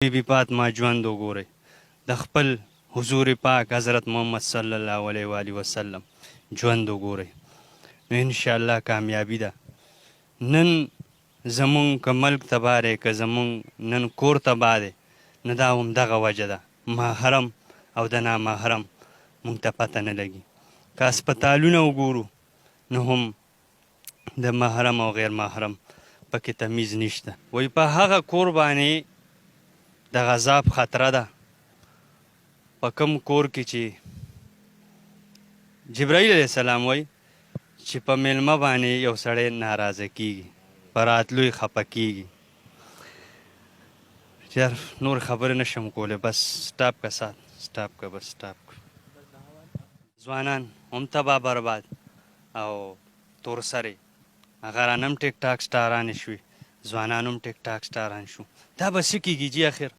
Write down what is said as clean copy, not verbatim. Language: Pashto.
بي بي فاطمه ژوند وګورئ، د خپل حضور پاک حضرت محمد صلی الله علیه و آله وسلم ژوند وګورئ، نو ان شاء الله کامیابی ده. نن زمونږ که ملک تباه دی، که زمونږ نن کور تباه دی، نو دا هم دغه وجه ده، محرم او د نامحرم مونږ ته پته نه لګي. که هسپتالونه وګورو نو هم د محرم او غیر محرم پکې تمیز نشته. وایي په هغه کور باندې د غذاب خطره ده په کوم کور کې چې جبرائیل علیه السلام وایي چې په میلمه باندې یو سړی ناراضه کیږي، په راتلو یې خپه کیږي. یار نور خبرې نشم کولی، بس سټاپ که سات سټاپ که، بس سټاپ که. ځوانان هم تباه برباد او تور سرې هغه رانه هم ټیک ټاک سټارانې شوې، ځوانان هم ټیک ټاک سټاران شو، دا به څه کیږي جي اخر؟